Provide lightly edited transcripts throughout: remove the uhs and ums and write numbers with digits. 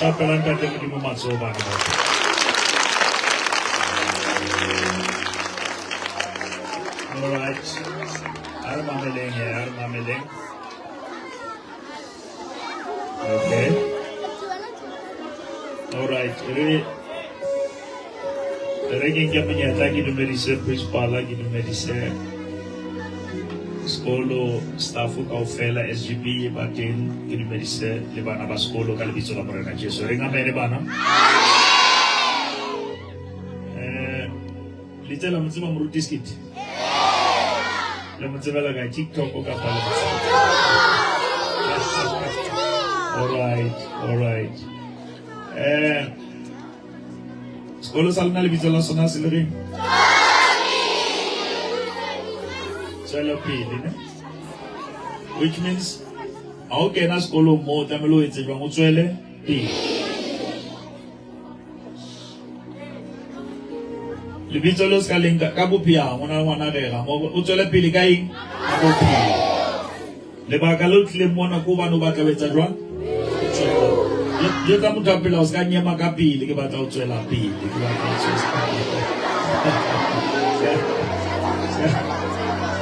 Tlapela Ntate Modimo matsoho bana ba. All right. A re mameleng he, a re mameleng. Okay. All right. Re re ke nke monyetla ke dumedise principal, ke dumedise sekolo staff kaofela SGB ba teng, ke dumedise le bana ba sekolo ka lebitso la Morena Jesu. Re ngamele bana. Eh, le tsela mo tseba moruti Skit? Le mo tsebela ka TikTok kapa le mo All right, all right. Eh, sekolo sa lona lebitso la sona se le reng? Tswelopele, ne? Which means ha o kena sekolong moo o tlamehile o etse jwang? O tswele pele. Lebitso leo se ka leng ka bophelo, o na le ngwana rera mo o tswele pele ka eng? Ka bophelo. Lebaka le o tlileng mona ke hobane o batla ho etsa jwang? Jwetsa motho a pela o se ka nyema ka pele, ke batla ho tswela pele, ke batla ho tswela pele.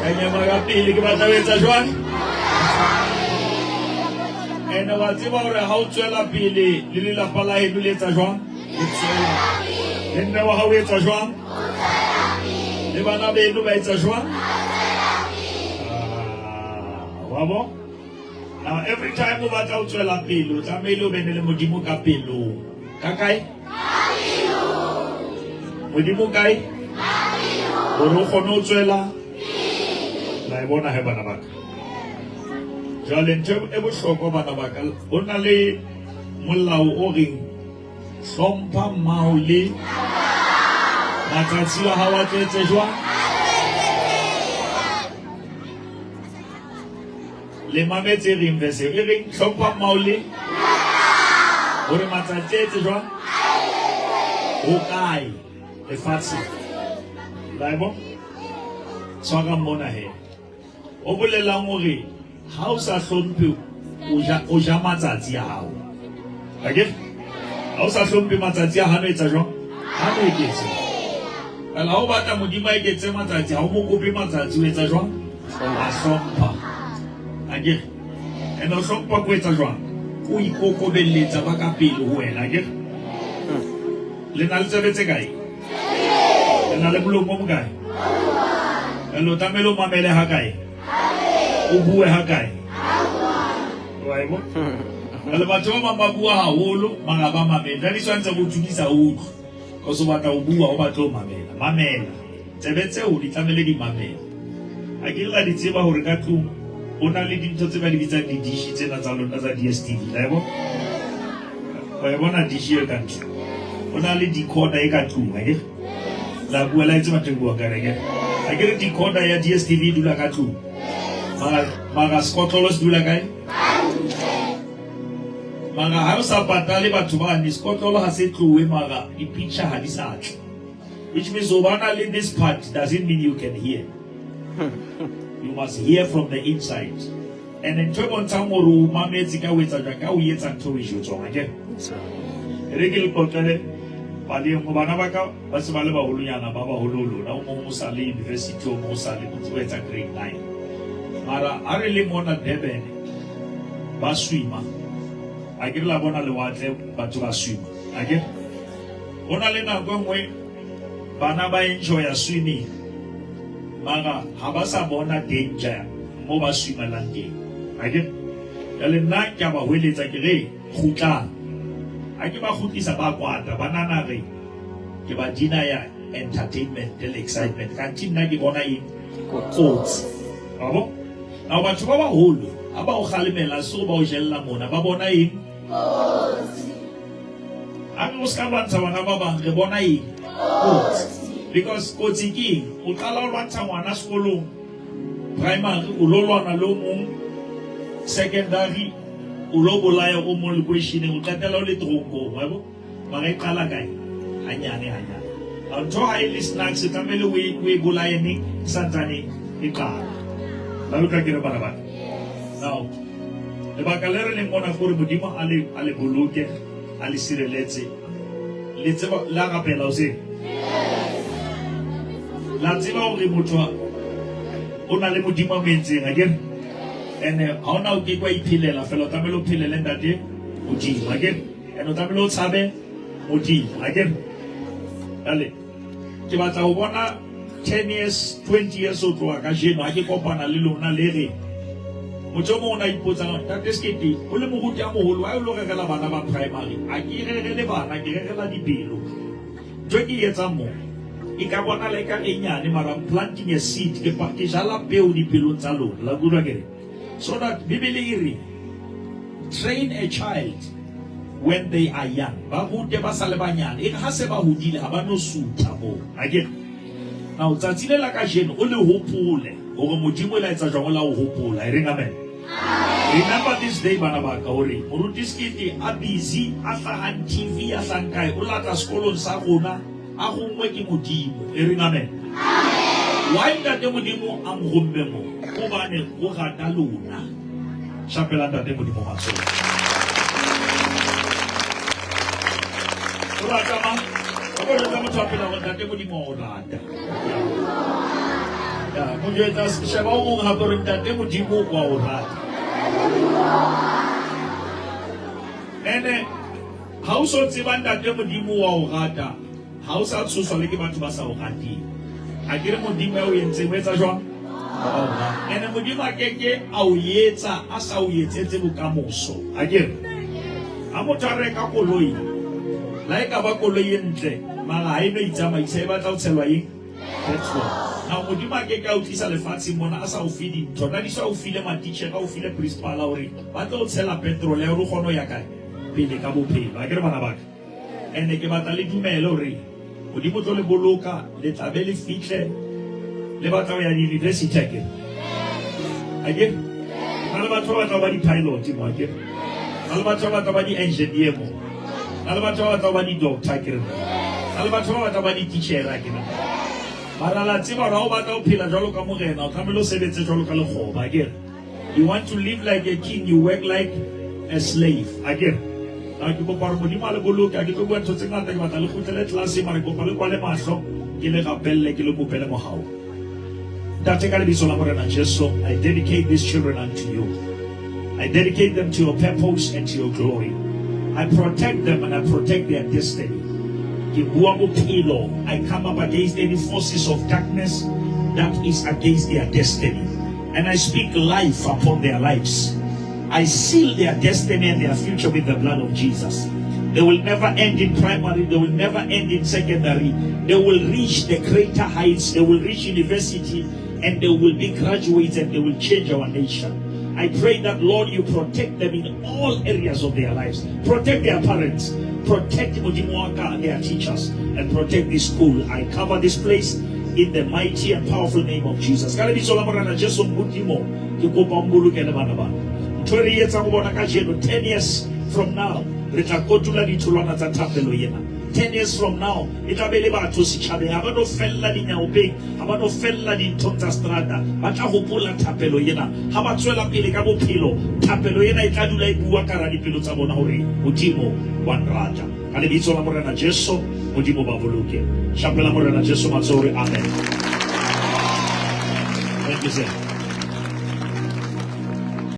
Ka nyema ka pele, ke batla ho etsa jwang? Ene wa tseba hore ha o tswela pele le lelapa la heno le etsa jwang? Le tswela. Le mme wa hao o etsa jwang? Le bana beno ba etsa jwang? Ah, wa bo? Now every time o batla ho tswela pele, o tlamehile o bene le Modimo ka pelong. Ka kae? Modimo kae? Hore o kgone ho tswela. La e bona he bana ba ka. Jwale ntho e bohlokwa bana ba ka, ho na le molao o reng hlompha mmao le matsatsi a hao a tletse jwang? Le mametse e reng verse e reng hlompha mmao le hore matsatsi a etse jwang? Ho kae lefatsheng? La e bona? Tshwarang mona he. O bolelang hore ha o sa hlomphe o ja o ja matsatsi a hao. Akere? Ha o sa hlomphe matsatsi a hano etsa jwang? Ha no eketse. Fela ha o batla Modimo a eketse matsatsi, ha o mo kope matsatsi o etsa jwang? A hlompha. Akere? Ene o hlompha ko etsa jwang? O ikokobelletsa ba ka pele ho wena, akere? Le na le tsebe tse kae? Le na le molomo o mokae? Jwale o tlamehile o mamele ha kae? O bue ha kae? Wa e bona? Jwale batho ba bang ba bua haholo mara ba mamele. Jwale di tshwanetse go thudisa o utlwe. Cause o batla ho bua, o batle ho mamela. Mamela. Tsebe tseo di tlamehile di mamele. A ke la di tseba hore ka tlung o na le dintho tse ba di bitsang di-dish tsena tsa lona tsa DSTV. La e bona? Wa e bona dish e ka ntle? O na le decoder e ka tlung, akere? La bua la etse batho e buang ka yona, akere? Akere decoder ya DSTV e dula ka tlung. Mara mara sekotlolo se dula kae? Mara ha o sa patale batho bane, sekotlolo ha se tlohe mara di-picture ha di sa tla. Which means o bana le this part doesn't mean you can hear. You must hear from the inside. And ntho e bontshang hore o mametse ka o etsa jwang ka o etsa ntho o e jwetswang akere? E re ke le qoqele pale e nngwe. Bana ba ka ba se ba le baholonyana ba baholo ho lona. O mong o sa le university, o mong o sa le o etsa grade 9. Mara ha re le mona Durban ba swima. Akere la bona lewatle batho ba swima. Akere? Ho na le nako e nngwe bana ba enjoya swimming mara ha ba sa bona danger mo ba swimelang teng. Akere? Jwale nna ke a ba hweletsa ke re kgutlang. Ha ke ba kgutlisa ba kwata ba nahana re ke ba deny entertainment le excitement. Kanthe nna ke bona eng? Kotsi. Wa bo? Now batho ba baholo ha ba o kgalemela so ba o jella mona ba bona eng? Kotsi. Ha re o ska lwantsha bana ba bang re bona eng? Kotsi. Because kotsi ke eng? O qala o lwantsha ngwana sekolong primary o lo lwana le o mong secondary o lo bolaya o mong lekweisheneng o qetela o le tronkong wa bo mara e qala kae hanyane hanyane ntho ha e le snacks e tlamehile o e bolaye neng e santsane e qala la utlwa ke re bana ba now lebaka le re leng mona ke gore Modimo a le boloke. a le sireletse. Le tseba la rapela hoseng? La tseba hore motho o na le Modimo a mo entseng, akere? Ene ha ona o ke kwa iphelela fela, o tlamehile o phelele ntate Modimo, akere? Ene o tlamehile o tshabe Modimo, akere? Jwale ke batla ho bona 10 years, 20 years ho tloha kajeno ha ke kopana le lona le re motho o mong o ne a ipotsang ntate Sekete o le moruti a moholo wa o lo rerela bana ba primary a ke rerele bana ke rerela dipelo ntho e ke e etsang mo e ka bonala e ka e nyane mara I'm planting a seed ke ke jala peo dipelong tsa lona la kutlwa ke re so that Bibele e re train a child when they are young ba rute ba sa le banyane e re ha se ba hodile ha ba no sutha moo akere now tsatsi le la kajeno o le hopole hore Modimo o la etsa jwang o la o hopola e reng amen remember this day bana ba ka hore moruti Sekete a busy a hlahang TV a hlahang kae o latla sekolong sa rona a gongwe ke Modimo e reng amen why ntate Modimo a mo romme mo hobane o rata lona shapela ntate Modimo matsoho o rata mang o ko jwetsa motho a phela gore ntate Modimo o rata ya mo jwetsa sheba o mong hape gore ntate Modimo wa o rata ene ha o so tseba ntate Modimo wa o rata ha o sa tshoswa le ke batho ba sa o rateng a ke re Modimo ya o entseng o etsa jwang ene Modimo a keke a o etsa a sa o etsetse bokamoso a ke re ha motho a reka koloi la e ka ba koloi e ntle mara ha e no itsamaisa e batla ho tshelwa eng petrol na Modimo a keke a o tlisa lefatsheng mona a sa o fe dintho nna di sa o file matitjhere a o file principal hore ba tlo o tshela petrol ya hore o kgone ho ya kae pele ka bophelo a ke re bana ba ka ene ke batla le dumele hore Modimo tlo le boloka le tla be le fihle le batla ho ya di-university akere akere na le batho ba batla ho ba di-pilot mo akere na le batho ba batla ho ba di-engineer mo na le batho ba batla ho ba di-doctor akere mo na le batho ba batla ho ba di-teacher akere mara la tseba hore ha o batla ho phela jwalo ka morena o tlamehile o sebetse jwalo ka lekgoba akere You want to live like a king, you work like a slave. Akere? Na ke kopa hore Modimo a le boloke, ha ke tlo bua ntho tse ngata, ke batla le kgutlele tlase, mara ke kopa le kwale mahlo, ke le rapelle, ke le kopele mohau. Ntate ka lebitso la Morena Jesu, I dedicate these children unto you. I dedicate them to your purpose and to your glory. I protect them and I protect their destiny. Ke bua bophelo. I come up against any forces of darkness that is against their destiny. And I speak life upon their lives. I seal their destiny and their future with the blood of Jesus. They will never end in primary. They will never end in secondary. They will reach the greater heights. They will reach university and they will be graduates and they will change our nation. I pray that, Lord, you protect them in all areas of their lives. Protect their parents. Protect Modimo wa ka, their teachers, and protect this school. I cover this place in the mighty and powerful name of Jesus. Ka lebitso la Morena Jesu Modimo, ke kopa o mbolokele bana bana. Ntho e re e etsang ho bona kajeno, 10 years from now, re tla kotula ditholwana tsa thapelo ena. 10 years from now, e tla be le batho setjhabeng, ha ba no fella dinyaopeng, ha ba no fella dinthong tsa strata, ba tla hopola thapelo ena. Ha ba tswela pele ka bophelo, thapelo ena e tla dula e bua ka hara dipelo tsa bona hore Modimo wa nrata. Ka lebitso la Morena Jesu, Modimo ba boloke. Shapela Morena Jesu matsoho re amen. Thank you, sir.